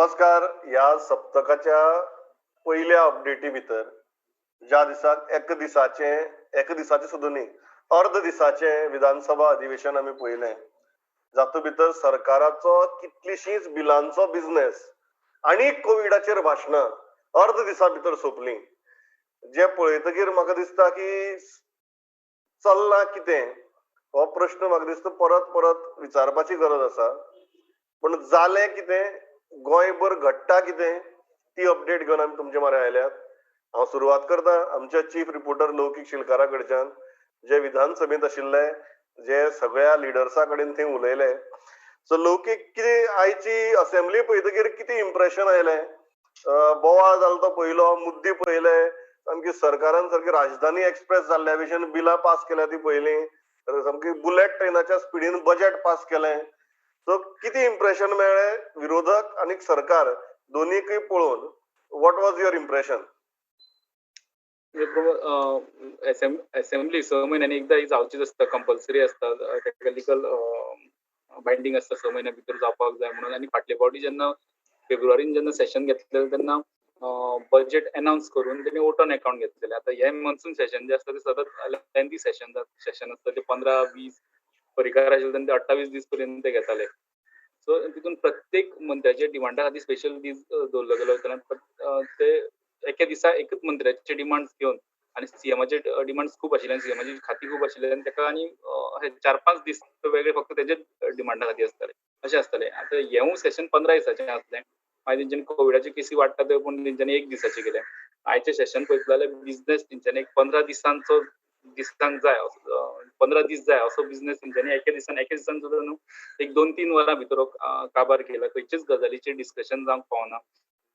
नमस्कार. ह्या सप्तकाच्या पयल्या अपडेटी भितर ज्या दिसाक एक दिसाचें सुद्दां न्ही, अर्द दिसाचें विधानसभा अधिवेशन आमी पळयलें, जातूंत भितर सरकाराचो कितलीशींच बिलांचो बिजनेस आनी कोविडाचेर भाशणां अर्द दिसा भितर सोंपलीं. जें पळयतकीर म्हाका दिसता की चल्लां कितें हो प्रश्न म्हाका दिसता परत परत विचारपाची गरज आसा. पूण जालें कितें, गोंयभर घडटा कितें, ती अपडेट घेवन आमी तुमचे म्हऱ्यान आयल्यात. हांव सुरवात करता आमच्या चीफ रिपोर्टर लौकीक शिलकारा कडच्यान, जे विधानसभेंत आशिल्ले, जे सगळ्या लिडर्सा कडेन थंय उलयले. सो लौकीक, कितें आयची असेंब्ली पळयतकीर कितें इम्प्रेशन आयलें? बोवाळ जालो तो पयलो, मुद्दे पळयले, सामकी सरकारान सारकी राजधानी एक्सप्रेस जाल्ल्या भशेन बिलां पास केल्या ती पळयलीं, सामकी बुलेट ट्रेनाच्या स्पिडीन बजेट पास केलें. सो कितें इम्प्रेशन मेळ्ळें विरोधक आनी सरकार दोनीकय पळोवन? What was your impression? Assembly 6 म्हयन्यांनी एकदा ही जावचीच आसता, कंपल्सरी आसता, ताका लिगल बायंडींग आसता, 6 म्हयन्या भितर जावपाक जाय म्हणून. आनी फाटले फावटी जेन्ना फेब्रुवारीन जेन्ना सेशन घेतलेलें तेन्ना बजेट अनाउन्स करून तेणी वोट ऑन अकाउंट घेतलेलें. आतां हें मॉन्सून सेशन जें आसता तें सतत लेंथी सेशन आसता, ते 15-20 परिकार आशिल्ले तेन्ना ते 28 दीस पर्यंत ते घेताले. सो तितून प्रत्येक मंत्र्याच्या डिमांडा खातीर स्पेशल दीस दवरलो गेलो. ते एके दिसा एकच मंत्र्याचे डिमांड्स घेवन, आनी सीएमाचे डिमांड्स खूब आशिल्ले, सीएमाची खाती खूब आशिल्ले, आनी ताका आनी 4-5 दीस वेगळे फक्त तेजे डिमांडा खातीर आसताले, अशें आसताले. आतां हेंवूय सेशन 15 दिसाचें आसलें. मागीर तेंच्यांनी कोविडाचे केसी वाडटा त्यो पूण तेंच्यांनी 1 दिसाचें केलें. आयचें सेशन पळयतले जाल्यार बिजनेस तेंच्यांनी एक 15 दिसांचो दिसांक जाय, 15 दीस जाय असो बिजनेस तेंच्यांनी एके दिसान सुद्दां न्हू एक 2-3 वरां भितर काबार केला. खंयचेच गजालीचेर डिस्कशन जावंक पावना.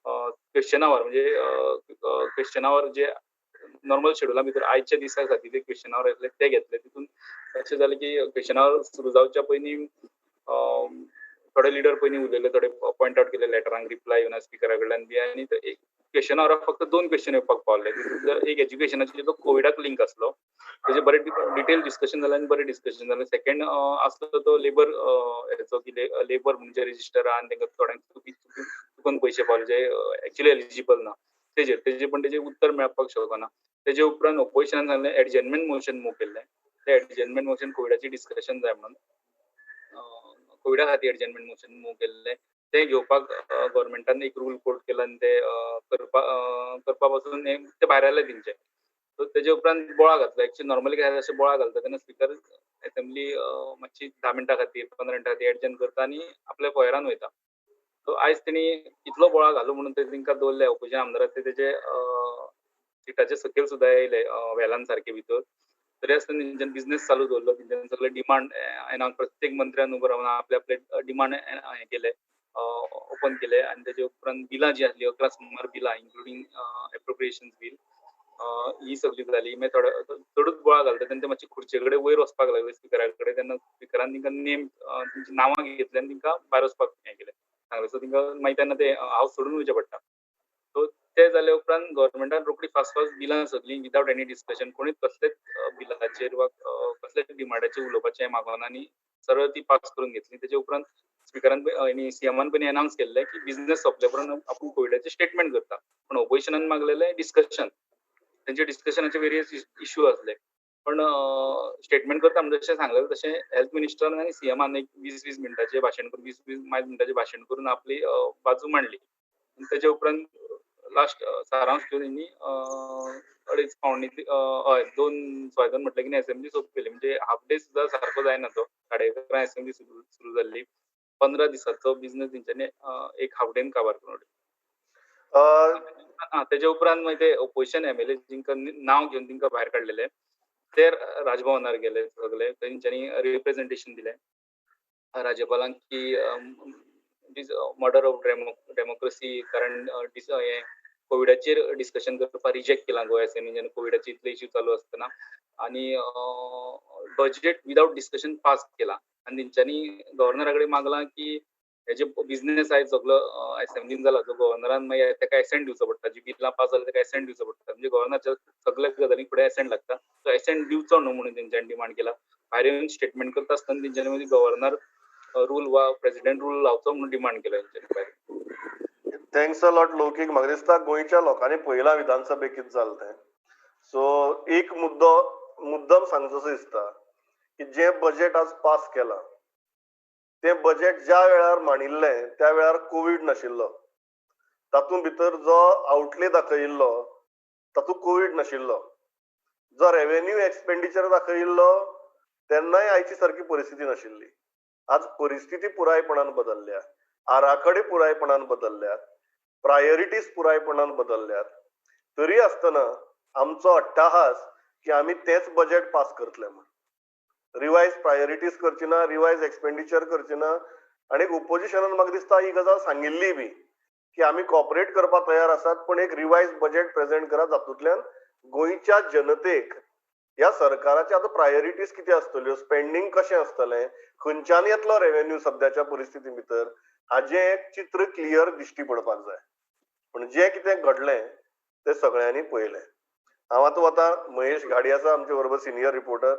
क्वेश्चन our म्हणजे क्वेश्चन our जे नॉर्मल शेड्युला भितर आयच्या दिसा खातीर ते क्वेश्चन our येतले ते घेतले. तितून अशें जालें की क्वेश्चन our सुरू जावच्या पयलीं थोडे लिडर पयलीं उलयले, थोडे पॉयंट आवट केले लेटरांक रिप्लाय येवना स्पिकरा कडल्यान बी. आनी क्वेश्चन आवराक फक्त 2 क्वेश्चन येवपाक पावले. एक एज्युकेशनाचेर जो कोविडाक लिंक आसलो तेजे बरें डिटेल डिस्कशन जालें आनी बरें डिस्कशन जालें. सेकंड आसलो तो लेबर हेचो की लेबर म्हणजे रजिस्टर आनी तांकां थोड्यांक चुकून पयशे पावले जे एक्चुअली एलिजिबल ना तेजेर तेजेर, पण तेजेर उत्तर मेळपाक शकना. तेजे उपरांत ओपोजिशनान सांगलें एडजर्नमेंट मोशन मूव केल्लें. तें एडजर्नमेंट मोशन कोविडाची डिस्कशन जाय म्हणून कोविडा खातीर एडजर्नमेंट मोशन मूव केल्लें. तें घेवपाक गव्हर्मेंटान एक रूल कोट केला आनी ते करपा पासून ते भायर आयले तेंचे. सो तेजे उपरांत बोळा घातलो. एक्चुअली नॉर्मली काय अशें बोळा घालता तेन्ना स्पिकर एसेंब्ली मातशी 10 मिनटां खातीर 15 मिनटां खातीर एडजर्न करता आनी आपल्या फॉयरान वयता. सो आयज तेणी इतलो बोळा घालो म्हणून ते तेंकां दवरले ओपोजिशन आमदाराक, ते तेजे सिटाचे सकयल सुद्दां येयले वेलान सारके भितर. तरी आसतना तेंच्यान बिजनेस चालू दवरलो. तेंच्यान सगळे डिमांड एनाउन्स, प्रत्येक मंत्र्यान उबो रावन आपले आपले डिमांड हें केले, ओपन केले. आनी तेजे उपरांत बिलां जी आसली 11 सुमार बिलां इन्क्लुडींग एप्रोप्रिएशन बील ही सगळी जाली. मागीर थोडो चडूच बोळा घालता तेन्ना ते मातशे खुर्चे कडेन वयर वचपाक लागले स्पिकरा कडेन. तेन्ना स्पिकरान तांकां नेम तेंची नांवां घेतली आनी तांकां भायर वचपाक हें केलें सांगलें. सो तांकां मागीर तेन्ना ते हावस सोडून वयचें पडटा. सो ते जाले उपरांत गव्हर्मेंटान रोखडी फास्ट फास्ट बिलां सगळीं विदावट एनी डिस्कशन, कोणीच कसलेच बिलाचेर वा कसलेच डिमांडाचेर उलोवपाचें मागोना आनी सरळ ती पास करून घेतली. तेजे उपरांत स्पिकरान सीएमान पयलीं अनाउन्स केल्लें की बिजनेस सोंपले उपरांत आपूण कोविडाचें स्टेटमेंट करता, पूण ओपोजिशनान मागलेलें डिस्कशन. तेंचे डिस्कशनाचे वेरियस इश्यू आसले, पण स्टेटमेंट करता म्हणजे जशें सांगलें तशें हेल्थ मिनिस्टरान आनी सीएमान एक 20-20 मिनटाचें भाशण करून 20-20 मिनटाचें भाशण करून आपली बाजू मांडली. तेजे उपरांत लास्ट सारांश घेवन तेणी 2.5 पावणे हय 2-2.25 म्हटलें की एसेंब्ली सोंपयली. म्हणजे हाफ डे सुद्दां सारको जायना तो. 11:30 एसेंब्ली सुरू जाल्ली. 15 दिसाचो बिजनेस तेंच्यांनी एक हाफ डेन काबार करून उडयलो. तेजे उपरांत मागीर ते ओपोजिशन एमएलए जिंकां नांव घेवन तांकां भायर काडलेले ते राजभवनार गेले सगळे. तेंच्यांनी रिप्रेझेंटेशन दिलें राज्यपालांक की मर्डर ऑफ डेमोक्रेसी, कारण हें कोविडाचेर डिस्कशन करपाक रिजेक्ट केलां गोवा असेंब्लीन जेन्ना कोविडाचे इतले इश्यू चालू आसतना, आनी बजेट विदावट डिस्कशन पास केला. आनी तेंच्यांनी गव्हर्नरा कडेन मागलां की हेजे बिजनेस आयज सगलो एसेंब्लीन जाला तो गव्हर्नरान मागीर ताका एसेंट दिवचो पडटा, जी बिलां पास जाल्यार ताका एसेंट दिवचो पडटा, म्हणजे गव्हर्नराच्या सगल्या गजालींक फुडें एसेंट लागता. तो एसेंट दिवचो न्हू म्हणून तेंच्यांनी डिमांड केला. भायर येवन स्टेटमेंट करता आसतना तेंच्यांनी मागीर गव्हर्नर रूल वा प्रेसिडेंट रूल लावचो म्हणून डिमांड केला तेंच्यांनी भायर. Thanks a lot Loukik. म्हाका दिसता गोंयच्या लोकांनी पळयलां विधानसभेक कितें जालें तें. सो एक मुद्दो मुद्दम सांगचोसो दिसता की जें बजेट आज पास केलां तें बजेट ज्या वेळार मांडिल्लें त्या वेळार कोवीड नाशिल्लो, तातूंत भितर जो आउटले दाखयिल्लो तातूंत कोवीड नाशिल्लो, जो रेवेन्यू एक्सपेंडिचर दाखयिल्लो तेन्नाय आयची सारकी परिस्थिती नाशिल्ली. आज परिस्थिती पुरायपणान बदलल्या, आराखडे पुरायपणान बदलल्यात, प्रायोरिटीज पुरायपणान बदलल्यात. तरी आसतना आमचो अट्टाहास की आमी तेच बजेट पास करतले म्हूण, रिवायज प्रायोरिटीज करची ना, रिवायज एक्सपेंडिचर करची ना. आनी ओपोजिशनान म्हाका दिसता ही गजाल सांगिल्ली बी की आमी कॉपरेट करपाक तयार आसात, पण एक रिवायज बजेट प्रेझेंट करा जातूंतल्यान गोंयच्या जनतेक ह्या सरकाराच्या आतां प्रायोरिटीज कितें आसतल्यो, स्पेंडींग कशें आसतलें, खंयच्यान येतलो रेवेन्यू सद्याच्या परिस्थिती भितर, हाजें एक चित्र क्लियर दिश्टी पडपाक जाय. पूण जें कितें घडलें तें सगळ्यांनी पळयलें. हांव आतां वता, महेश घाडी आसा आमचे बरोबर सिनियर रिपोर्टर.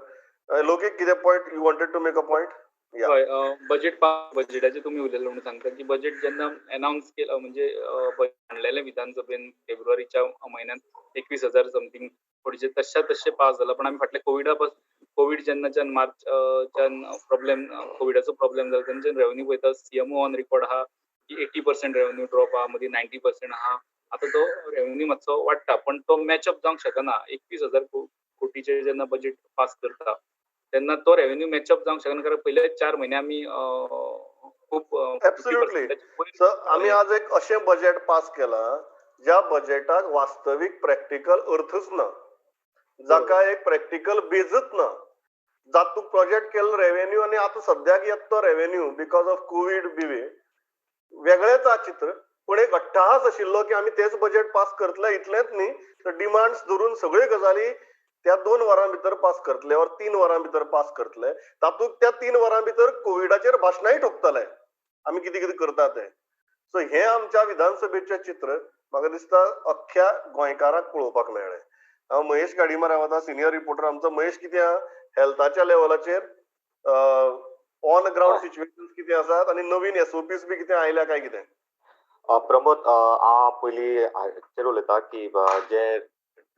लोकीक कितें point you wanted to make a point? हय, बजेट बजेटाचे तुमी उलयले म्हणून सांगता की बजेट जेन्ना अनाउन्स केला म्हणजे मांडलेलें विधानसभेन फेब्रुवारीच्या म्हयन्यात 21,000 समथींग कोटीचे तश्या तशें पास जाला. पण आमी फाटल्या कोवीड जेन्नाच्यान मार्चच्यान प्रॉब्लेम कोविडाचो प्रॉब्लेम जाला तेन्नाच्यान रेवेन्यू पळयता सीएमओ ऑन रिकॉर्ड आहा की 80% रेवेन्यू ड्रॉप आहा, मदीं 90% आहा. आतां तो रेवेन्यू मातसो वाडटा पण तो मॅचअप जावंक शकना. 21,000 कोटीचे जेन्ना बजेट पास करता तेन्ना तो रेवेन्यू मॅचअप जावंक शकना, कारण पयले 4 म्हयने आमी खूब एब्सोल्युटली. सो आमी आज एक अशें बजेट पास केलां ज्या बजेटाक वास्तवीक प्रॅक्टिकल अर्थच ना, जाका एक प्रॅक्टिकल बेजच ना, जातूंत प्रोजेक्ट केल्लो रेवेन्यू आनी आतां सद्याक येता तो रेवेन्यू because of Covid बिवे वेगळेच आहा चित्र. पूण एक अट्टाहास आशिल्लो की आमी तेच बजेट पास करतले इतलेंच न्ही तर डिमांड्स धरून सगळ्यो गजाली त्या 2 वरां भितर पास करतले ऑर 3 वरां भितर पास करतले. तातूंत त्या 3 वरां भितर कोविडाचेर भाशणांय ठोकतले आमी कितें कितें करता ते. सो हें आमच्या विधानसभेचें चित्र म्हाका दिसता अख्ख्या गोंयकारांक पळोवपाक मेळ्ळें. हांव महेश गाडीमारा वता, सिनियर रिपोर्टर आमचो. महेश, कितें आहा हेल्थाच्या लेवलाचेर ऑन ग्रावंड सिच्युएशन कितें आसात आनी नवीन एसओपीस बी कितें आयल्या काय कितें? प्रमोद, हांव पयलीं हाचेर उलयता की जे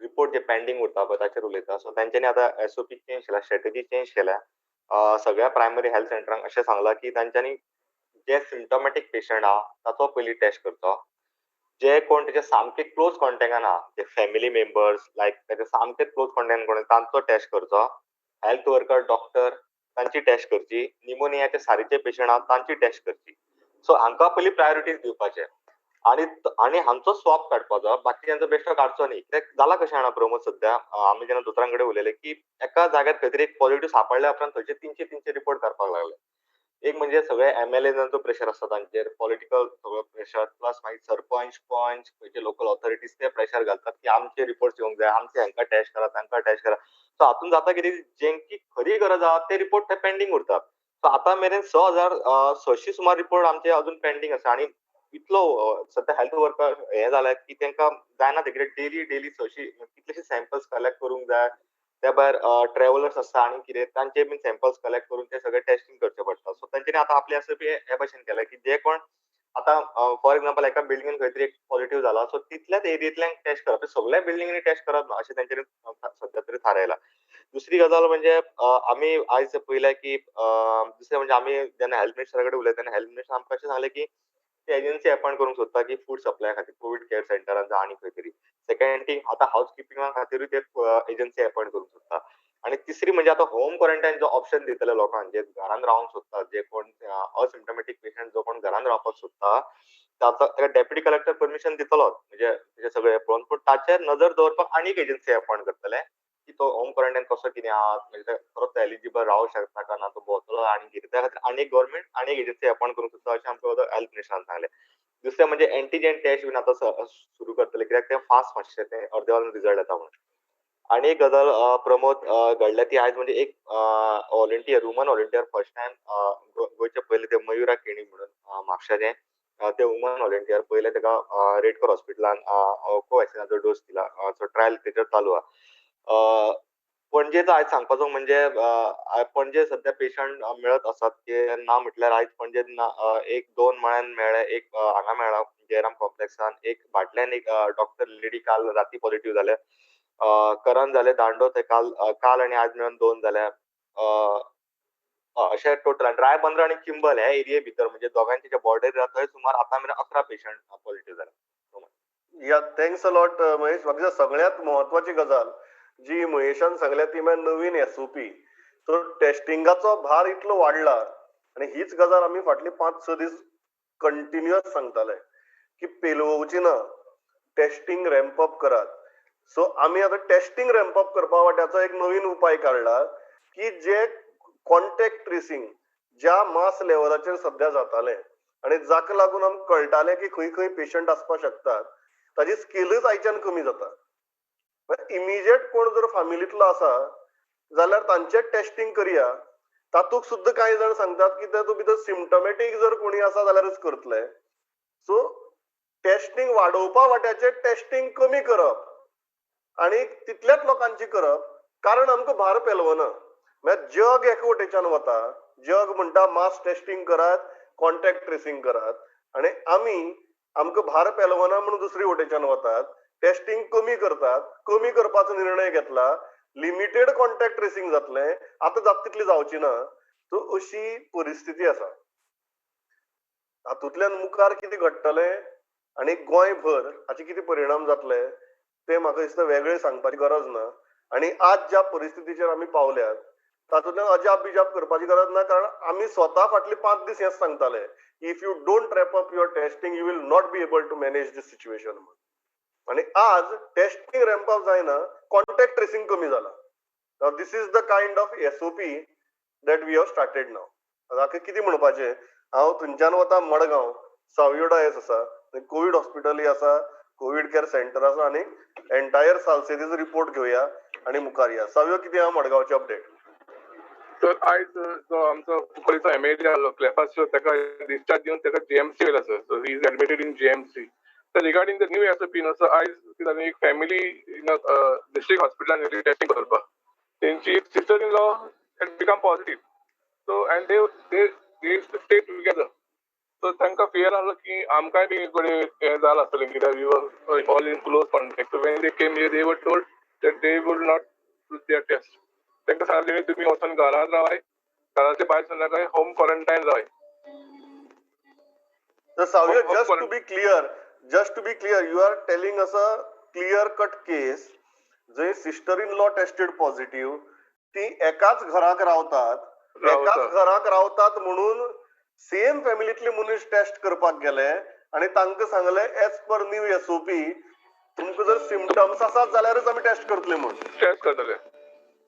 रिपोर्ट जे पेंडींग उरता पळय ताचेर उलयता. सो तेंच्यांनी आतां एसओपी चेंज केल्या, स्ट्रेटजी चेंज केल्या. सगळ्या प्रायमरी हेल्थ सेंटरांक अशें सांगलां की तांच्यांनी जे सिम्टोमॅटीक पेशंट आहा ताचो पयलीं टेस्ट करचो, जे कोण तेजे सामके क्लोज कॉन्टेक्टान आहा, जे फॅमिली मेंबर्स लायक तेजे सामके क्लोज कॉन्टेक्टान कोण तांचो टेस्ट करचो, हेल्थ वर्कर डॉक्टर तांची टेस्ट करची, निमोनियाचे सारीचे पेशंट आहा तांची टेस्ट करची. सो हांकां पयलीं प्रायोरिटीज दिवपाचे आनी आनी हांचो स्वॉप काडपाचो, बाकीच्यांचो बेश्टो काडचो न्ही. कित्याक जाला कशें जाणा प्रमोद, सद्या आमी जेन्ना दोतोरां कडेन उलयले की एका जाग्यार खंय तरी एक पॉझिटिव्ह सापडल्या उपरांत थंयचे 300 रिपोर्ट काडपाक लागले. एक म्हणजे सगळे एमएलएजांचो प्रेशर आसता तांचेर, पॉलिटिकल सगळो प्रेशर, प्लस मागीर सरपंच पंच खंयचे लोकल ऑथॉरिटीज ते प्रेशर घालतात की आमचे रिपोर्ट्स येवंक जाय, आमचे हांकां टेस्ट करा तांकां टेस्ट करा. सो हातूंत जाता कितें, जेंकी खरी गरज आहा ते रिपोर्ट ते पेंडींग उरतात. सो आतां मेरेन 6,600 सुमार रिपोर्ट आमचे अजून पेंडींग आसा. आनी इतलो सद्या हेल्थ वर्कर हें जालें की तांकां जायना ते कित्याक डेली डेली 600 कितलेशे सॅम्पल्स कलेक्ट करूंक जाय. त्या भायर ट्रॅव्हलर्स आसता आनी कितें तांचे बीन सॅम्पल्स कलेक्ट करून ते सगळे टेस्टींग करचें पडटा. सो तांच्यांनी आतां आपले एसओपी हे भशेन केलें की जे कोण आतां फॉर एग्जाम्पल एका बिल्डिंगेन खंय तरी एक पॉझिटिव्ह जाला, सो तितल्याच एरियेंतल्यान टेस्ट करप, सगळ्या बिल्डिंगांनी टेस्ट करप ना अशें तांच्यांनी सद्या तरी थारायलां. दुसरी गजाल म्हणजे आमी आयज पळयलें की दुसरें म्हणजे आमी जेन्ना हेल्थ मिनिस्टरा कडेन उलयता तेन्ना हेल्थ मिनिस्टर आमकां अशें सांगलें की ते एजन्सी अपॉयंट करूंक सोदता की फूड सप्लाय खातीर कोवीड केअर सेंटरान जावं आनी खंय तरी. सेकंड थिंग, आतां हावस किपिंगा खातीरूय ते एजन्सी अपॉयंट करूंक सोदता. आनी तिसरी म्हणजे आतां होम क्वॉरंटायन जो ऑप्शन दितले लोकांक, जे घरान रावंक सोदता, जे कोण असिम्टोमॅटीक पेशंट जो कोण घरान रावपाक सोदता ताचो ताका डेप्युटी कलेक्टर परमिशन दितलोच, म्हणजे तेजे सगळे पळोवन, पूण ताचेर नजर दवरपाक आनीक एजन्सी अपॉयंट करतले की तो होम क्वॉरंटायन कसो कितें आहा, म्हणजे खरोच तो एलिजिबल रावंक शकता काय ना, तो भोंवतलो आनी कितें, त्या खातीर आनी गव्हर्मेंट आनी एजन्सी अपॉयंट करूंक सोदता अशें आमकां हेल्थ मिनिस्टरान सांगलें. दुसरें म्हणजे एंटीजेन टेस्ट बीन आतां सुरू करतले, कित्याक तें फास्ट मातशें तें अर्द्या वरान रिजल्ट येता म्हणून. आनी एक गजाल प्रमोद घडल्या ती आयज म्हणजे एक volunteer, woman volunteer first time गोंयचे पयले ते मयुरा केणी म्हणून म्हापशाचें ते वुमन व्हॉलंटियर पयले ताका रेड क्रॉस हॉस्पिटलान कोवॅक्सिनाचो डोस दिला. सो ट्रायल तेचेर चालू आहा. पणजेचो आयज सांगपाचो म्हणजे पणजे सध्या पेशंट मेळत आसात की ना म्हटल्यार आयज पणजे 1-2 मळ्यान मेळ्ळे, एक हांगा मेळ्ळा जयराम कॉम्प्लेक्सान, एक भाटल्यान एक डॉक्टर लेडी काल राती पॉझिटिव्ह जाले, करन जाले, दांडो ते काल काल आनी आज मेळून 2 जाले, अशे टोटल. आनी रायबंदर आनी चिंबल हे एरिये भितर म्हणजे दोगांयचे जे बॉर्डर आहा थंय सुमार आतां मेरेन 11 पेशंट पॉझिटिव्ह जाले. या, thanks a lot Mahesh. म्हाका सगळ्यात म्हत्वाची गजाल जी महेशान सांगल्या ती म्हळ्यार नवीन एसओपी. सो टेस्टिंगाचो भार इतलो वाडला आनी हीच गजाल आमी फाटले 5-6 दीस कंटिन्युअस सांगताले की पेलवची ना, टेस्टिंग रॅम्प अप करात. सो आमी आतां टेस्टिंग रॅम्प अप करपा वाट्याचो एक नवीन उपाय काडला की जे कॉन्टॅक्ट ट्रेसिंग ज्या मास लेवलाचेर सद्या जातालें आनी जाका लागून आमकां कळटालें की खंय खंय पेशंट आसपाक शकतात, ताजी स्केलच आयच्यान कमी जाता. इमिजिएट कोण जर फॅमिलींतलो आसा जाल्यार तांचें टेस्टिंग करया. तातूंत सुद्दां कांय जाण सांगतात की तातूंत भितर सिम्टमॅटीक जर कोणी आसा जाल्यारच करतले. सो टेस्टिंग वाडोवपा वाट्याचें टेस्टिंग कमी करप आनी तितल्याच लोकांची करप, कारण आमकां भार पेलवना. म्हळ्यार जग एका वटेच्यान वता, जग म्हणटा मास टेस्टिंग करात, कॉन्टॅक्ट ट्रेसिंग करात, आनी आमी आमकां भार पेलवना म्हणून दुसरी वटेच्यान वतात, टेस्टिंग कमी करतात. कमी करपाचो निर्णय घेतला, लिमिटेड कॉन्टॅक्ट ट्रेसिंग जातलें, आतां जाता तितली जावची ना. सो अशी परिस्थिती आसा. हातूंतल्यान मुखार कितें घडटलें आनी गोंयभर हाचे कितें परिणाम जातले ते म्हाका दिसता वेगळें सांगपाची गरज ना. आनी आज ज्या परिस्थितीचेर आमी पावल्यात तातूंतल्यान अजाप बिजाप करपाची गरज ना, कारण आमी स्वता फाटले 5 दीस हेंच सांगताले, if you don't ramp up your testing you will not be able to manage this situation. आनी आज टेस्टिंग रॅम्प अप जायना, कॉन्टॅक्ट ट्रेसिंग कमी जाला. This is the kind of SOP that we have started now. आतां कितें म्हणपाचें, हांव थंयच्यान वता मडगांव, सावयो डायस आसा, कोवीड हॉस्पिटलय आसा, कोवीड केअर सेंटर आसा, आनी एंटायर सालसेतीचो रिपोर्ट घेवया आनी मुखार या. सावयो, कितें आहा मडगांवचे अपडेट? तर आयज जो आमचो कुंकळीचो एमएलए आसलो क्लेफास, ताका डिस्चार्ज दिवन ताका GMC व्हेला sir. So he is admitted in GMC. So regarding the new SOP न्हू सर, आयज कितें जालें, एक फॅमिली डिस्ट्रिक्ट हॉस्पिटलान येयली टेस्टिंग करपाक, तेंची एक sister in law had become positive. So and they they used to stay together. So तांकां फियर आसलो की आमकांय बी कडेन हें जालां आसतलें, कित्याक we were all in close contact. So when they came here they were told that they would not do their test. तांकां सांगलें तुमी वचून घरांत रावाय, घराचे भायर सरनाकाय, होम क्वॉरंटायन रावाय. Savio, just to be clear, just to be clear, you are telling us a clear cut case जंय sister in law tested positive, ती एकाच घराक रावतात, एकाच घराक रावतात म्हणून सेम फॅमिलीतले मनीस टेस्ट करपाक गेले आनी तांकां सांगलें एज पर न्यू एसओपी तुमकां जर सिमटम्स आसात जाल्यारच आमी टेस्ट करतले म्हूण. टेस्ट करतले.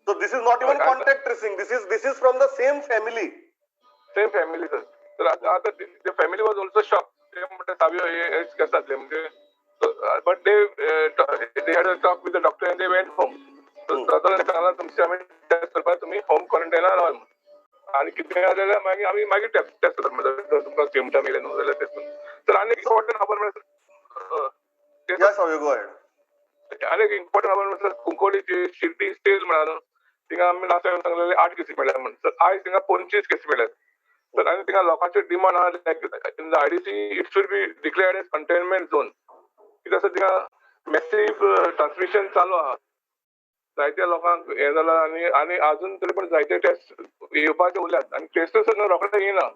So this is not even contact tracing, this is from the same family. Same family sir. तर आतां the family was also shock. ते म्हणटा सावयो हें कशें जातलें म्हणजे, but they had a talk with the doctor and they went home. दोतोरान सांगलां तुमचे आमी टेस्ट करपाक, तुमी होम क्वॉरंटायनार रावात म्हूण. आनी कितें जालें जाल्यार मागीर आमी मागीर टेस्ट करता, म्हणल्यार तुमकां सिमटम येयले न्हू जाल्यार टेस्ट करता. तर आनी एक इम्पॉर्टंट खबर म्हळ्यार, आनी एक इम्पॉर्टंट खबर म्हळ्यार कुंकळीची शिर्डी स्टेज म्हळ्यार न्हू, थिंगा आमी लास्ट टायम सांगलेले 8 केसी मेळ्ळ्या म्हूण. तर आयज थिंगा 25 केसी मेळ्ळ्यात. तर आनी थिंगा लोकांचे डिमांड आहा like in the IDC it should be declared as containment zone. कित्याक आसा थिंगा मॅसीव ट्रान्समिशन चालू आहा, जायत्या लोकांक हें जालां आनी आनी आजून तरी पण जायते टेस्ट येवपाचे उरल्यात आनी टेस्ट सुद्दां रोखडे येयना,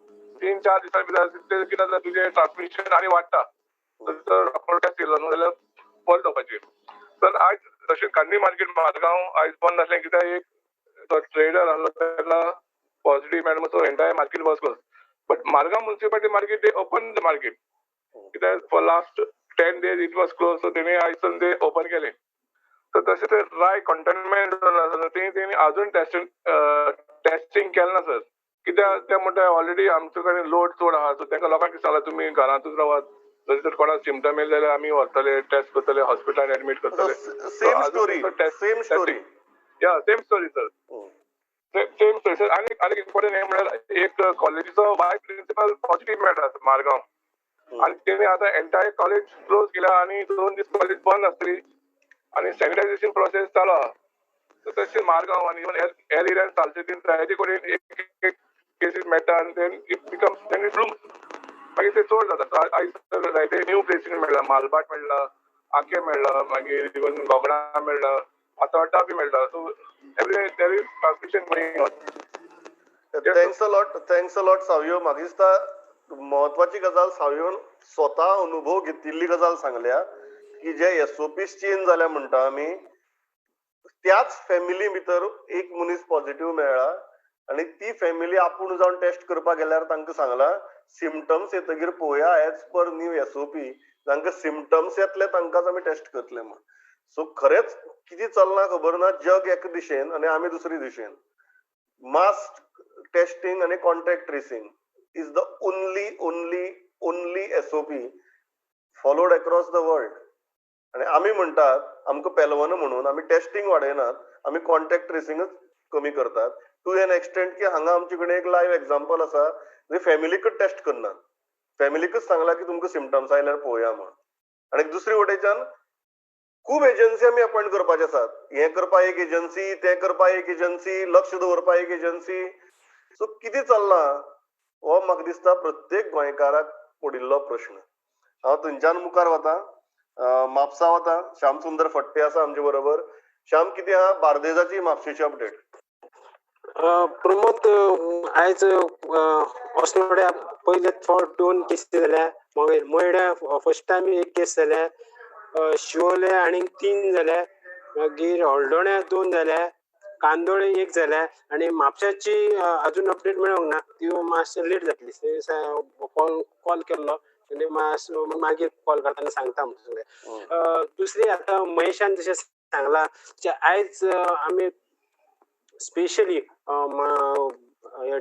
3-4 दिसां भितर कितें जाता तुजें ट्रान्समिशन आनी वाडटा. तर रोखडो टेस्ट येयलो न्हू जाल्यार बरें जावपाचें. तर आयज तशें गांधी मार्केट मारगांव आयज बंद आसलें कित्याक एक ट्रेडर आसलो ताका पॉझिटिव्ह मेळ्ळो, so entire market was close. But Margao municipality market they open the market, कित्याक for last 10 days it was close. So तेणी आयज ते ओपन केलें. तर तशें ते राय कंटेनमेंट झोन आसा थंय तेणी आजून टेस्टिंग केलें ना सर, कित्याक ते म्हणटा ऑलरेडी आमचे कडेन लोड चड आहा. सो तांकां लोकांक सांगलां तुमी घरांतूच रावात, जर तर कोणाक सिमटम येयले जाल्यार आमी व्हरतले, टेस्ट करतले, हॉस्पिटलान एडमीट करतले. Same story, same story. या same story sir, same story sir. आनी आनी इम्पॉर्टंट हें म्हळ्यार एक कॉलेजीचो वायस प्रिंसिपल पॉझिटिव्ह मेळटा मारगांव, आनी तेणी आतां एंटायर कॉलेज क्लोज केल्या आनी 2 दीस कॉलेज बंद आसतली आनी सॅनिटायझेशन प्रोसेस चालू आहा. तशें मारगांव आनी इवन हेर एरियान सालसेतीन जायते कडेन एक एक केसीस मेळटा आनी then it becomes, then it blooms, मागीर ते चड जाता. आयज जायते न्यू प्लेसीन मेळ्ळा, मालभाट मेळ्ळा, आके मेळ्ळा, मागीर इवन गोगणा मेळ्ळा, फातोड्डा बी मेळ्ळा. So every there is transmission going on. Thanks a lot, thanks a lot Savio. म्हाका दिसता म्हत्वाची गजाल सावियोन स्वता अनुभव घेतिल्ली गजाल सांगल्या की जे एसओपीस चेंज जाल्या म्हणटा आमी, त्याच फॅमिली भितर एक मनीस पॉझिटिव्ह मेळ्ळा आनी ती फॅमिली आपूण जावन टेस्ट करपाक गेल्यार तांकां सांगला सिमटम्स येतगीर पळोवया, एज पर न्यू एसओपी तांकां सिमटम्स येतले तांकांच आमी टेस्ट करतले म्हण. सो खरेंच कितें चल्लां खबर ना, जग एका दिशेन आनी आमी दुसरी दिशेन. मास्क, टेस्टिंग आनी contact tracing is the only only only SOP followed across the world. आनी आमी म्हणटात आमकां पेलवना म्हणून आमी टेस्टिंग वाडयनात, आमी कॉन्टॅक्ट ट्रेसिंगच कमी करतात टू एन एक्सटेंट की हांगा आमचे कडेन एक लायव्ह एग्जाम्पल आसा जे फॅमिलीकच टेस्ट करनात, फॅमिलीकच सांगला की तुमकां सिमटम्स आयल्यार पळोवया म्हण. आनी दुसरी वटेच्यान खूब एजन्सी आमी अपॉयंट करपाचे आसात, हें करपा एक एजन्सी, तें करपा एक एजन्सी, लक्ष दवरपा एक एजन्सी. सो कितें चल्लां हो म्हाका दिसता प्रत्येक गोंयकाराक पडिल्लो प्रश्न. हांव थंयच्यान मुखार वता, म्हापसा वता, श्याम सुंदर फट्टे आसा आमचे बरोबर. श्याम, कितें आहा बार्देजाची म्हापशेची अपडेट? प्रमोद, आयज अस्नोड्या पयले फावट 2 केसी जाल्या, मागीर मयड्या फर्स्ट टायम 1 केस जाल्या, शिवोले आनी 3 जाल्या, मागीर हळदोण्या 2 जाल्या, कांदोळे 1 जाल्या आनी म्हापशाची अजून अपडेट मेळोंक ना, ती मातशें लेट जातली. कॉल केल्लो आनी मागीर कॉल करतना सांगता म्हणून. दुसरी आतां महेशान जशें सांगलां आयज आमी specially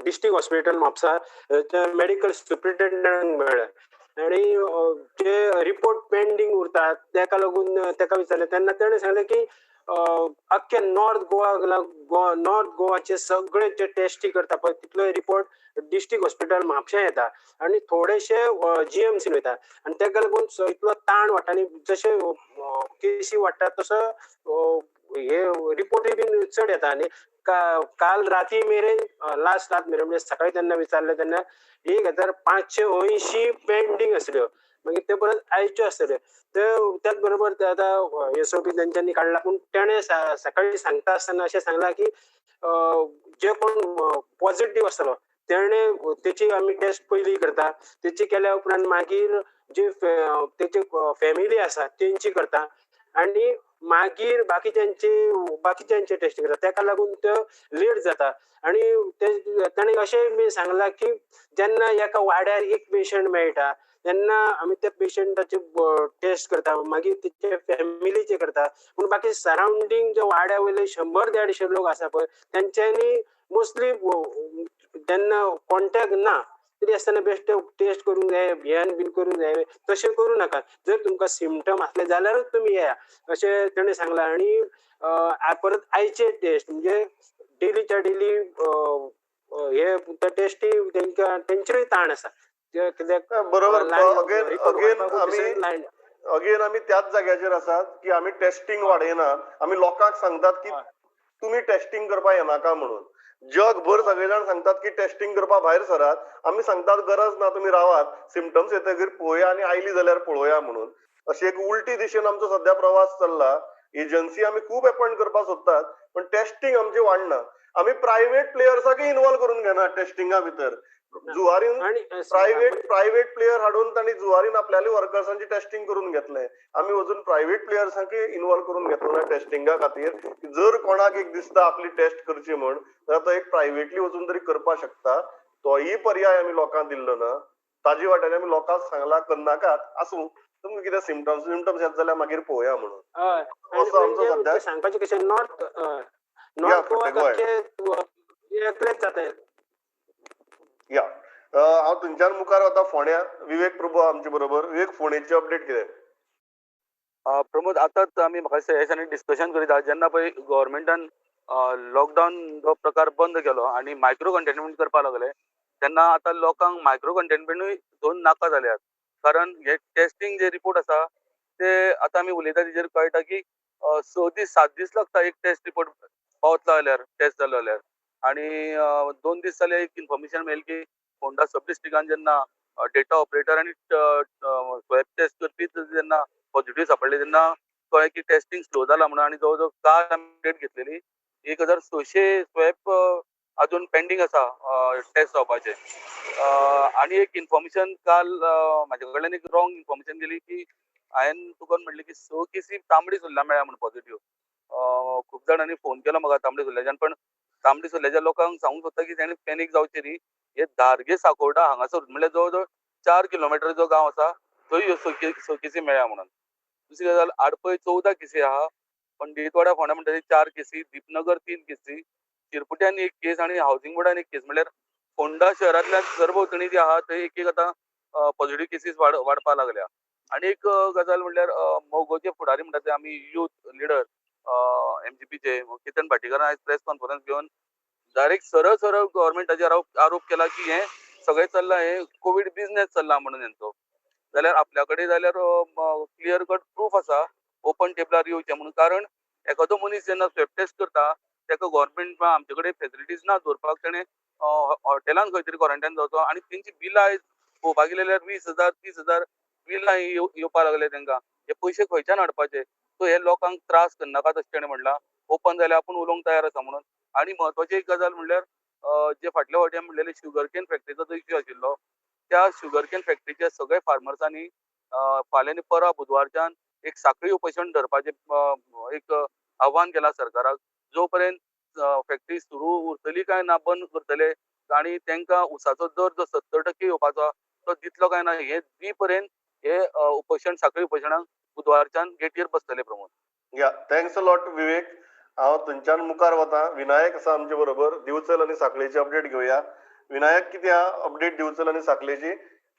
district hospital Mapusa medical सुप्रिटेंडंटाक मेळ्ळे आनी जे रिपोर्ट पेंडींग उरतात तेका लागून तेका विचारलें तेन्ना तेणें सांगलें की अख्खे नॉर्थ गोवा, नॉर्थ गोवाचे सगळे जे टेस्टी करता पळय तितलो रिपोर्ट डिस्ट्रिक्ट हॉस्पिटल म्हापशा येता आनी थोडेशे जीएमसीन वयता आनी तेका लागून इतलो ताण वाडटा आनी जशे केसी वाडटा तसो हे रिपोर्टूय बीन चड येता. आनी काल राती मेरेन, लास्ट रात मेरेन म्हणजे सकाळी तेन्ना विचारलें तेन्ना 1580 पेंडींग आसल्यो, मागीर ते परत आयच्यो आसतल्यो. ते त्याच बरोबर आतां एसओपी तेंच्यांनी काडला, पूण तेणें सकाळी सांगता आसतना अशें सांगलां की जे कोण पॉझिटीव आसतलो तेणें तेची आमी टेस्ट पयली करता, तेची केल्या उपरांत मागीर जे तेची फॅमिली आसा तेंची करता आनी मागीर बाकीच्यांचे टेस्ट करता. तेका लागून ते लेट जाता. आनी ताणें अशें बी सांगलां की जेन्ना एका वाड्यार एक पेशंट मेळटा तेन्ना आमी त्या पेशंटाचे टेस्ट करता, मागीर तेचे फॅमिलीचे करता, पूण बाकी सरावंडींग जे वाड्या वयले 100-150 लोक आसा पळय तेंच्यांनी मोस्टली जेन्ना कॉन्टेक्ट ना तरी आसतना बेश्टे टेस्ट करूंक जाय, भियान बीन करूंक जाय, तशें करूं नाका. जर तुमकां सिमटम आसले जाल्यारूच तुमी येया अशें तेणें सांगलां. आनी परत आयचे टेस्ट म्हणजे डेलीच्या डेली हे त्या टेस्टी तेंकां तेंचेरूय ताण आसा. कित्याक बरोबर, अगेन आमी त्याच जाग्याचेर आसात की आमी टेस्टिंग वाडयनात, आमी लोकांक सांगतात की तुमी टेस्टिंग करपाक येनाका म्हणून. जगभर सगळे जाण सांगतात की टेस्टिंग करपा भायर सरात, आमी सांगतात गरज ना, तुमी रावात, सिमटम्स येतगीर पळोवया आनी आयली जाल्यार पळोवया म्हणून. अशी एक उलटी दिशेन आमचो सद्या प्रवास चल्ला. एजन्सी आमी खूब अपॉयंट करपाक सोदतात पण टेस्टिंग आमचें वाडना. आमी प्रायव्हेट प्लेयर्साकय इन्वॉल्व करून घेना टेस्टिंगा भितर. जुवारीन प्रायव्हेट प्लेयर हाडून तांणी जुवारीन आपल्याले वर्कर्सांची टेस्टिंग करून घेतले. आमी अजून प्रायव्हेट प्लेयर्सांकय इन्वॉल्व करून घेतलो ना टेस्टिंगा खातीर. जर कोणाक एक दिसता आपली टेस्ट करची म्हण जाल्यार तो एक प्रायव्हेटली वचून तरी करपाक शकता. तोय पर्याय आमी लोकांक दिल्लो ना. ताजे वाट्यान आमी लोकांक सांगला करनाकात, आसूं तुमकां कितें सिमटम्स विमटम्स येत जाल्यार मागीर पळोवया म्हणून. असो आमचो सद्या सांगपाचें कशें नॉर्थ गोवा एकलेच जाता. या हांव थंयच्यान मुखार वता फोंड्या. विवेक प्रभू आमचे बरोबर. विवेक, फोंडेची अपडेट कितें? प्रमोद, आतांच आमी म्हाका दिसता ह्या दिसांनी डिस्कशन करीत आसा. जेन्ना पळय गव्हर्मेंटान लॉकडावन जो प्रकार बंद केलो आनी मायक्रो कंटेनमेंट करपाक लागले तेन्ना आतां लोकांक मायक्रो कंटेनमेंटूय दोन नाका जाल्यात. कारण हे टेस्टिंग जे रिपोर्ट आसा ते आतां आमी उलयता तेजेर कळटा की 6 दीस 7 दीस लागता एक टेस्ट रिपोर्ट पावतलो जाल्यार, टेस्ट जालो जाल्यार. आनी 2 दीस जाले एक इन्फॉर्मेशन मेळ्ळी की फोंडा सब डिस्ट्रिक्टान जेन्ना डेटा ऑपरेटर आनी स्वॅब टेस्ट करपी जेन्ना पॉझिटिव्ह सापडले तेन्ना कळ्ळें की टेस्टिंग स्लो जाला म्हणून. आनी जवळ जवळ काल आमी डेट घेतलेली 1600 स्वॅब अजून पेंडींग आसा टेस्ट जावपाचे. आनी एक इन्फॉर्मेशन काल म्हाजे कडल्यान एक रॉंग इन्फॉर्मेशन दिली की हांवें तुका म्हणलें की 6 केसी तांबडी सुर्ला मेळ्ळ्या म्हूण पॉझिटिव्ह. खूब जाणांनी फोन केलो म्हाका तांबडी सुर्ल्याच्यान, पण तांबडी सुर्ल्याच्या लोकांक सांगूंक सोदता की ताणें पॅनीक जावचें न्ही. हे धारगे साकोर्डा हांगासर म्हणल्यार जवळ जवळ 4 किलोमिटर जो गांव आसा थंय ह्यो 6 केसी मेळ्ळ्या म्हणून. दुसरी गजाल, आडपय 14 केसी आहा, पंडीतवाडा फोंडा म्हणटा 4 केसी, दीपनगर 3 केसी, चिरपुट्यान 1 केस आनी हावसिंग बोर्डान 1 केस. म्हणल्यार फोंडा शहरांतल्यान सरभोंवतणी जी आहा थंय एक एक आतां पॉझिटिव्ह केसीस वाडपाक लागल्या. आनी एक गजाल म्हणल्यार मगोचे फुडारी म्हणटा ते आमी यूथ लिडर एमजीपीचे केतन भाटीकारान आयज प्रेस कॉन्फरन्स घेवन डायरेक्ट सरळ सरळ गव्हर्मेंटाचेर आरोप केला की हें सगळें चल्लां हें कोवीड बिजनेस चल्ला म्हणून हेंचो. जाल्यार आपल्या कडेन जाल्यार क्लियर कट प्रूफ आसा ओपन टेबलार येवचें म्हणून. कारण एखादो मनीस जेन्ना स्वॅब टेस्ट करता ताका गव्हर्मेंट आमचे कडेन फेसिलिटीज ना दवरपाक, तेणें हॉटेलान खंय तरी क्वॉरंटायन जावचो. आनी तेंची बिलां आयज पळोवपाक गेले जाल्यार 20,000 30,000 बिलां येवपाक लागले तांकां. हे पयशे खंयच्यान हाडपाचे? सो हे लोकांक त्रास करनाकात अशें तेणें म्हणलां. ओपन जाल्यार आपूण उलोवंक तयार आसा म्हणून. आनी म्हत्वाची एक गजाल म्हणल्यार जे फाटल्या फावटी आमी म्हणलेले शुगर केन फॅक्टरीचो जो इश्यू आशिल्लो त्या शुगर केन फॅक्टरीच्या सगळे फार्मर्सांनी फाल्यां आनी परां बुधवारच्यान एक साखळी उपोशण धरपाचें एक आव्हान केलां सरकाराक. जो पर्यंत फॅक्टरी सुरू उरतली काय ना, बंद करतले आनी तांकां ऊसाचो दर जो 70% येवपाचो तो दितलो काय ना हे दी पर्यंत हे उपोशण साखळी उपोशणाक बुधवारच्यान गेटीर बसतले. Pramod. Yeah, thanks a lot Vivek. हांव थंयच्यान मुखार वता. विनायक आसा आमचे बरोबर. दिवचल आनी साखळेची अपडेट घेवया. विनायक, कितें आहा अपडेट दिवचल आनी साखळेची,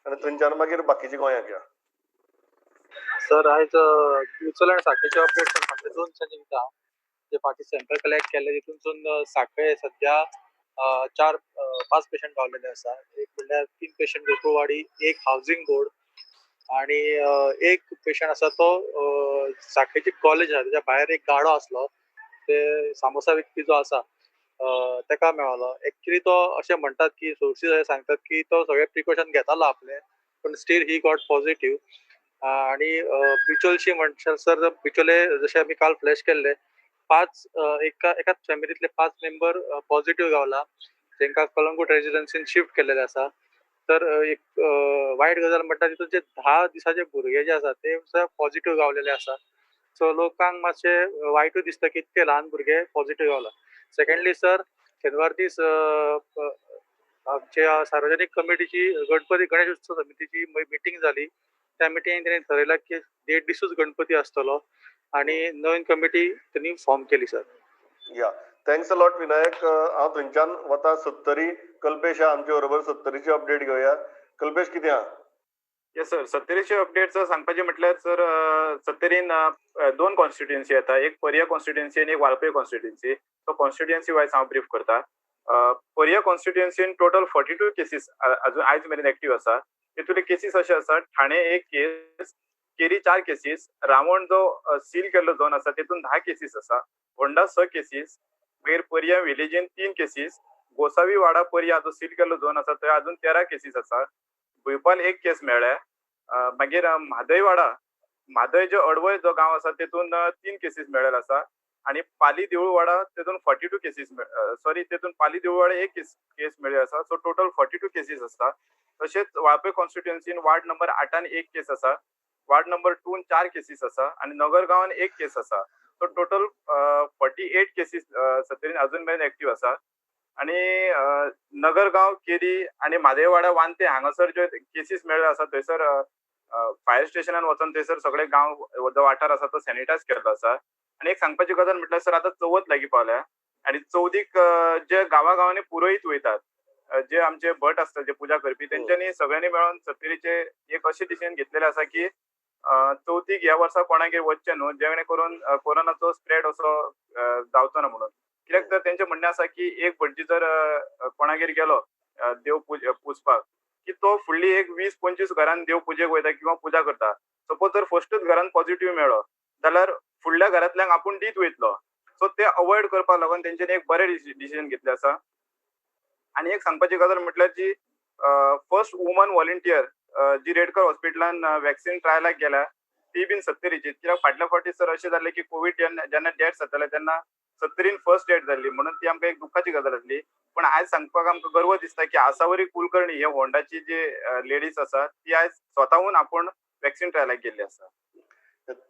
आनी थंयच्यान मागीर बाकीची गोंयाक या. सर, आयज दिवचल आनी साखळेची अपडेट सर फाटले 2 दिसांनी दिता. जे फाटीं सॅम्पल कलेक्ट केल्ले तितूनसून साखळे सद्या 4-5 पेशंट गावलेले आसा. एक म्हणल्यार 3 पेशंट गोकुळवाडी, 1 हावसिंग बोर्ड आणि 1 पेशंट आसा तो साखळेची कॉलेज आसा तेच्या भायर एक गाडो आसलो ते सामोसा विकपी जो आसा तेका मेळलो. एक्चुली तो अशें म्हणटात की सोर्सीस अशें सांगतात की तो सगळे प्रिकॉशन घेतालो आपले, पण स्टील he got positive. आणि बिचोलशी म्हणशाल सर, बिचोले जशे आमी काल फ्लॅश केल्ले 5 एकाच फॅमिलींतले 5 मेंबर पॉझिटिव्ह गावला, तांकां कलंगूट रेजिडन्सीन शिफ्ट केल्लेले आसा. तर एक वायट गजाल म्हणटा तितून जे 10 दिसाचे भुरगे जे आसा ते सुद्दां पॉझिटिव्ह गावलेले आसा. सो लोकांक मातशें वायटूय दिसता की इतके ल्हान भुरगे पॉझिटिव्ह गावला. सेकंडली सर, शेनवार दीस आमच्या सार्वजनीक कमिटीची गणपती गणेश उत्सव समितीची मिटींग जाली. त्या मिटिंगेन तेणी थरयलां की 1.5 दिसूच गणपती आसतलो आनी नवीन कमिटी तेणी फॉर्म केली sir. Yeah, thanks a lot Vinayak. हांव थंयच्यान वता सत्तरी. कल्पेश आमचे बरोबर, सत्तरीची अपडेट घेवया. कल्पेश, कितें आहा? येस सर, सत्तरीचे अपडेट सर सांगपाचें म्हटल्यार सर, सत्तरीन 2 कॉन्स्टिट्युएन्सी येता, एक पर्या कॉन्स्टिट्युएन्सी आनी एक Valpoi constituency. So constituency wise हांव ब्रीफ करता. पर्या कॉन्स्टिट्युएन्सीन टोटल 42 केसीस अजून आयज मेरेन एक्टीव आसा. तितूंतले केसीस अशे आसा, ठाणे 1 केस, केरी 4 केसीस, रावण जो सील केल्लो झोन आसा तितून 10 केसीस आसा, होंडा 6 केसीस, मागीर पर्या विलेजीन 3 केसीस, गोसावी वाडा पर्या जो सील केल्लो झोन आसा थंय अजून 13 केसीस आसा, भुंयपाल 1 केस मेळ्ळ्या, मागीर म्हादयवाडा, म्हादय जो अडवय जो गांव आसा तितून 3 केसीस मेळ्ळेले आसा, आनी पाली देऊळवाडा तितून 42 केसीस, सॉरी तितून पाली देऊळवाडा 1 केस मेळ्ळी आसा. सो टोटल 42 केसीस आसा. तशेंच वाळपय कॉन्स्टिट्युएन्सीन वार्ड नंबर 8 1 केस आसा, वार्ड नंबर 2 4 केसीस आसा आनी नगरगांवान 1 केस आसा. सो टोटल 48 केसीस सत्तरीन अजून मेरेन एक्टीव आसा. आनी नगरगांव, केरी आनी म्हादेवाडा, वांते हांगासर ज्यो केसीस मेळ्ळे आसा थंयसर फायर स्टेशनान वचून थंयसर सगळे गांव जो वाठार आसा तो सॅनिटायज केल्लो आसा. आनी एक सांगपाची गजाल म्हटल्यार सर, आतां चवथ लागीं पावल्या आनी चवथीक जे गांवागांवांनी पुरोहीत वयतात, जे आमचे भट आसता जे पुजा करपी, तेंच्यांनी सगळ्यांनी मेळोन सत्तरीचे एक अशें डिसिजन घेतलेलें आसा की चवथीक ह्या वर्सा कोणागेर वचचें न्हू, जेणे करून कोरोनाचो स्प्रेड असो जावचो ना म्हणून. कित्याक तर तेंचें म्हणणें आसा की एक भटजी जर कोणागेर गेलो देव पुजपाक की तो फुडली एक 20-25 घरान देव पुजेक वयता किंवा पुजा करता. सपोज जर फर्स्टूच घरान पॉझिटिव्ह मेळ्ळो जाल्यार फुडल्या घरांतल्यांक आपूण दीत वयतलो. सो सो ते अवॉयड करपाक लागून तेंच्यांनी एक बरें डिसिजन घेतलें आसा. आनी एक सांगपाची गजाल म्हटल्यार जी फर्स्ट वुमन वॉलंटियर जी रेडकर हॉस्पिटलान वॅक्सिन ट्रायलाक गेल्या ती बीन सत्तरीची. कित्याक फाटल्या फावटी सर अशें जालें की कोवीड जेन्ना डेथ जाताले तेन्ना सत्तरीन फर्स्ट डेथ जाल्ली, म्हणून ती आमकां एक दुख्खाची गजाल आसली. पण आयज सांगपाक आमकां गर्व दिसता की आसावरी कुलकर्णी हे होंडाची जे लेडीज आसा ती आयज स्वताहून आपूण वॅक्सिन ट्रायलाक गेल्ली आसा.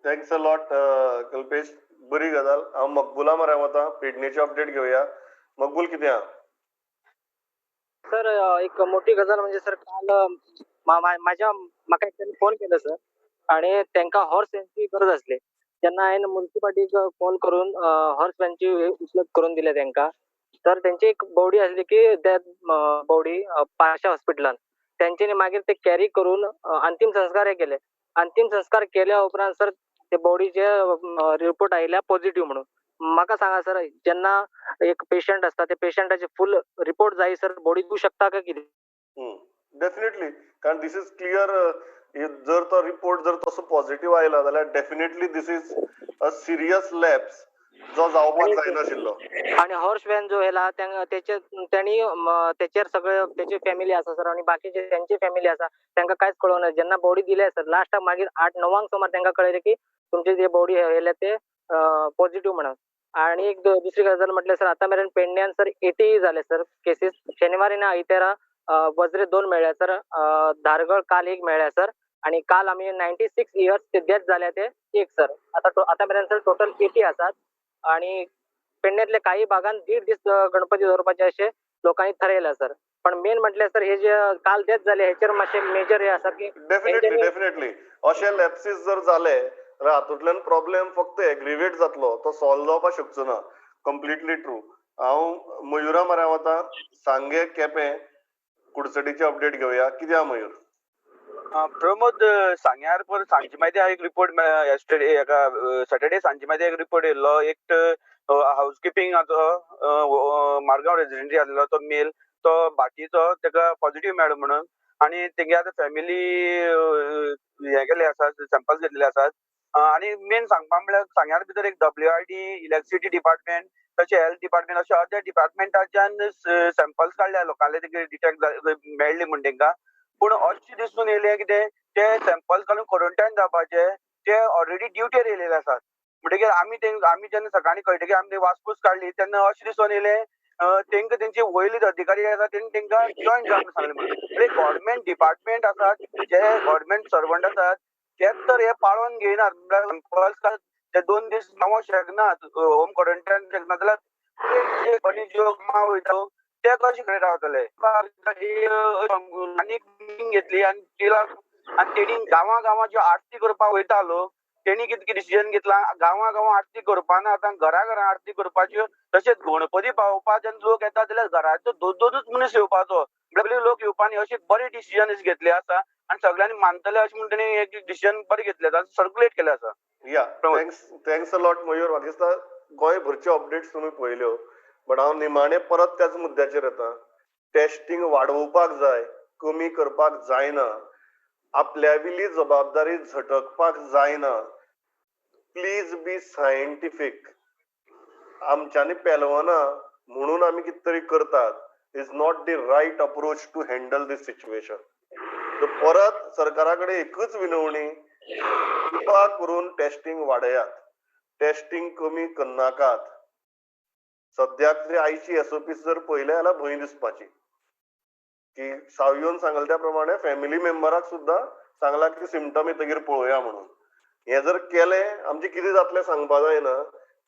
Thanks a lot Kalpesh, बरी गजाल. हांव मकबुला मऱ्या वता, पेडणेची अपडेट घेवया. मकबूल कितें आहा? सर एक मोठी गजाल म्हणजे सर काल माझ्या म्हाका एकट्यान फोन केलो सर आणि तांकां हॉर्स व्हॅनची गरज आसली. तेन्ना हांवें मुन्सिपाल्टीक कॉल करून हॉर्स व्हॅनची उपलब्ध करून दिले तांकां. तर तेंची एक बॉडी आसली की डेथ बॉडी पाशा हॉस्पिटलान तेंच्यांनी मागीर ते कॅरी करून अंतीम संस्कार हे केले. अंतीम संस्कार केल्या उपरांत सर ते बॉडीचे रिपोर्ट आयल्या पॉझिटिव्ह म्हणून. म्हाका सांगा सर, जेन्ना एक पेशंट आसता ते पेशंटाचे फूल रिपोर्ट जाय सर, बॉडी दिवं शकता काय कितें? डेफिनेटली, कारण this is clear. जर तो रिपोर्ट जर तसो पॉझिटिव्ह आयला जाल्यार definitely this is a serious lapse जो जावपाक जायनाशिल्लो. आणि हॉर्स व्हॅन जो येला तेचे तेणी तेचेर सगळे तेची फॅमिली आसा सर आणि बाकीचे तेंची फॅमिली आसा, तांकां कांयच कळोना. जेन्ना बॉडी दिले सर लास्टाक मागीर 8-9 सुमार तांकां कळ्ळें की तुमची जे बॉडी येयल्या ते पॉझिटिव्ह म्हणून. आणि एक दुसरी गजाल म्हटल्यार सर आतां मेरेन पेडण्यान सर 80 जाले सर केसीस. शनिवारी ना आयतारा वज्रे 2 मेळ्ळ्या सर, धारगळ काल 1 मेळ्ळ्या सर, आणि काल आमी 96 इयर्स ते डेथ जाल्या ते 1 सर. आतां मेरेन सर टोटल 80 आसात. आणि पेडण्यातल्या काही भागान 1.5 दीस गणपती दवरपाचे अशें लोकांनी थरयलां सर. पण मेन म्हटल्यार सर हे जे काल डेथ जाले हेचेर मातशें मेजर हे आसा की डेफिनेटली डेफिनेटली अशे लॅप्सीस जर जाले जाल्यार हातूंतल्यान प्रॉब्लेम फक्त एग्रिवेट जातलो, तो सॉल्व जावपाक शकचो ना. Completely true. हांव मयुरा मऱ्या वता, सांगे केपें कुडचडीची अपडेट घेवया. कितें आहा मयूर? प्रमोद, सांग्यार पर सांजे मायती एक रिपोर्ट येस्टरडे एका सॅटर्डे सांजे मायती एक रिपोर्ट येयल्लो. एक हाऊस किपिंगाचो मारगांव रेजिडेंटी आसलेलो तो मेल, तो बाकीचो तेका पॉझिटिव्ह मेळ्ळो म्हणून, आनी तेंगे आतां फॅमिली हें केल्ले आसा, सॅम्पल्स घेतलेले आसात. आनी मेन सांगपा म्हळ्यार सांग्यार भितर एक WID, electricity department, तशें हेल्थ डिपार्टमेंट, अशें अदर डिपार्टमेंटाच्यान सॅम्पल्स काडल्या लोकांले डिटेक्ट मेळ्ळी म्हण तेंकां. पूण अशें दिसून येयलें कितें ते सॅम्पल्स काडून क्वॉरंटायन जावपाचे ते ऑलरेडी ड्युटेर येयलेले आसात. म्हणटकीर आमी आमी जेन्ना सकाळीं कळटकीर आमी वासपूस काडली तेन्ना अशें दिसून येयलें तेंकां तेंचे वयले अधिकारी आसा तेणी तेंकां जॉयन जावन सांगलें म्हणून. म्हणजे गव्हर्मेंट डिपार्टमेंट आसात, जे गव्हर्मेंट सर्वंट आसात तेच तर हे पाळोन घेयनात. सॅम्पल्स ते 2 दीस रावंक शकनात, होम क्वॉरंटायन शकना जाल्यार ज्यो कामां वयता ते कशें कडेन रावतले. आनी मिटींग घेतली आनी तिला आनी तेणी गांवां गांवां ज्यो आरती करपाक वयता लोक तेणी कितें डिसिजन घेतला, गांवां गांवां आरती करपाना आतां घरा घरा आरती करपाच्यो. तशेंच गणपती पावोवपाक जेन्ना लोक येता जाल्यार घराचो 2-2 मनीस येवपाचो, म्हळ्यार लोक येवपा न्ही. अशें बरें डिसिजन घेतले आसा आनी सगळ्यांनी मानतले अशें म्हणून तेणी एक डिसिजन बरें घेतलें आसा, सर्कुलेट केलें आसा. या thanks, thanks a lot Mayur. म्हाका दिसता गोंयभरच्यो अपडेट्स तुमी पळयल्यो, बट हांव निमाणें परत त्याच मुद्द्याचेर येता. टेस्टिंग वाडोवपाक जाय, कमी करपाक जायना. आपल्या वयली जबाबदारी झटकपाक जायना. Please be scientific. आमच्यांनी पेलवना म्हणून आमी कितें तरी करतात is not the right approach to handle this situation. परत सरकारा कडेन एकूच विनवणी, कृपा करून टेस्टिंग वाडयात, टेस्टिंग कमी करनाकात. सद्याक जे आयची SOP जर पळयले जाल्यार भंय दिसपाची की सावयोन सांगले त्या प्रमाणे फॅमिली मेंबराक सुद्दां सांगला की सिमटम येतकीर पळोवया म्हणून. हें जर केलें आमचें कितें जातलें सांगपा जायना,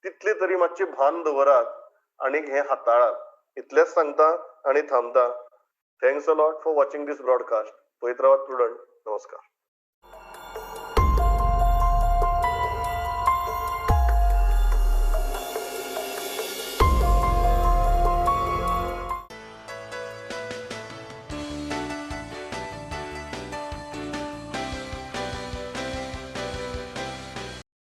तितली तरी मातशी भान दवरात आनी हें हाताळात. इतलेंच सांगता आनी थांबता. Thanks a lot for watching this broadcast. पळयत रावात प्रुडंट. नमस्कार.